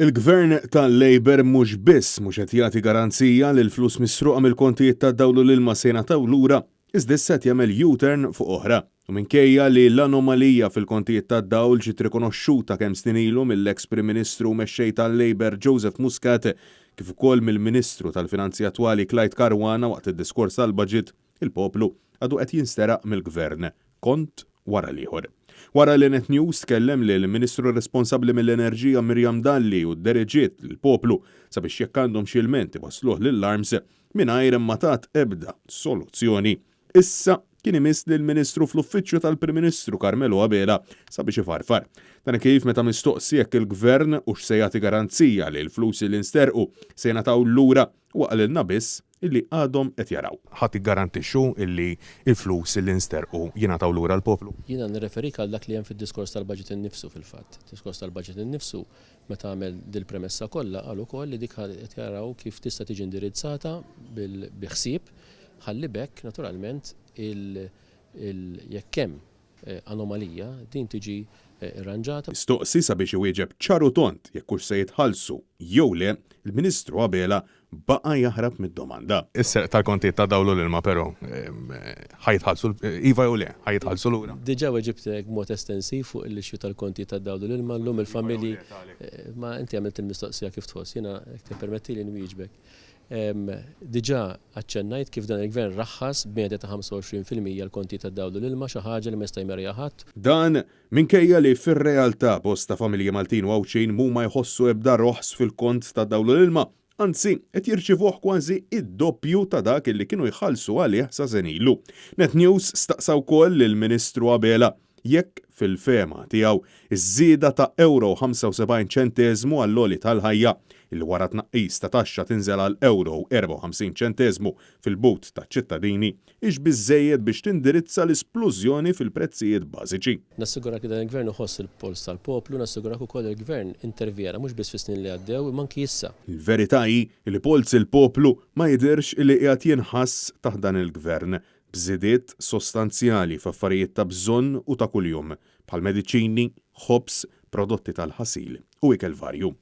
Il-Gvern tal-Labour mhux biss mhux qed jagħti garanzija li l-flus misruqa mill-kontijiet tad-dawl u l-ilma se jingħataw lura, iżda issa qed jagħmel U-turn fuq oħra. U minkejja li l-anomalija fil-kontijiet tad-dawl ġiet rikonoxxuta kemm snin ilu mill-eks Prim Ministru u Mexxej tal-Labour Joseph Muscat kif ukoll mill-Ministru tal-Finanzi attwali Clyde Caruana waqt id-diskors tal-Budget, Il-poplu għadu qed jinsteraq mill-Gvern, kont wara l-ieħor. Wara li Net News tkellem lill-Ministru responsabbli mill-Enerġija Miriam Dalli u ddereġiet lill-poplu sabiex jekk għandhom xi lment iwassluh lill-ARMS mingħajr ma tat ebda soluzzjoni, issa kien imiss lill-Ministru fl-Uffiċċju tal-Prim Ministru Carmelo Abela sabiex ifarfar. Dan kif meta mistoqsi jekk il-Gvern hux se jagħti garanzija li l-flus li nsterqu se jingħataw lura, Huwa qalilna biss illi għadhom qed jaraw. Ħa tiggarantixxu illi l-flus illi nsterqu jingħataw lura l-poplu? Jiena nirreferik għal dak li hemm fid-diskors tal-budget innifsu fil-fatt. Id-diskors tal-budget innifsu meta għamel dil-premessa kollha qal ukoll li dik qed jaraw kif tista' tiġi indirizzata bi ħsieb ħalli b'hekk naturalment il jekk hemm anomalija din tiġi rranġata. Mistoqsi sabiex iwieġeb ċar u tond jekk hux se jitħallsu jew le, il-Ministru Abela baqa' jaħrab mid-domanda. Is-serq tal-kontijiet tad-dawl u l-ilma però ħa jitħallsu iva jew le, ħa jitħallsu lura? Diġà weġibtek b'mod estensiv fuq l-issue tal-kontijiet tad-dawl u l-ilma. Llum il-familji, ma inti għamilt il-mistoqsija kif tħoss, jiena jekk tippermettili nwieġbek. Diġà aċċennajt kif dan il-Gvern raħħas b'medja ta' 25% l-kontijiet tad-dawl u l-ilma, xi ħaġa li ma jista' jmerriha ħadd. Dan minkejja li fir-realtà bosta familji Maltin u Għawdxin mhuma jħossu ebda roħs fil-kont tad-dawl u l-ilma, anzi qed jirċivuh kważi id-doppju ta' dak li kienu jħallsu għalih sa sena ilu. Net News staqsa wkoll lill-Ministru Abela jekk, fil-fehma tiegħu, iż-żieda ta' ewro u 75 ċenteżmu għall-għoli tal-ħajja, li wara tnaqqis ta' taxxa tinżel għal ewro u 54 ċenteżmu fil-but taċ-ċittadini, hix biżżejjed biex tindirizza l-isplużjoni fil-prezzijiet bażiċi. Nassigurak li dan il-Gvern iħoss il-polz tal-poplu, nassigurak ukoll li l-Gvern intervjena mhux biss fis-snin li għaddew imma anki issa. Il-verità hi li polz il-poplu ma jidhirx li qiegħed jinħass taħt dan il-Gvern, b'żidiet sostanzjali f'affarijiet ta' bżonn u ta' kuljum, bħal mediċini, ħobż, prodotti tal-ħasil u ikel varju.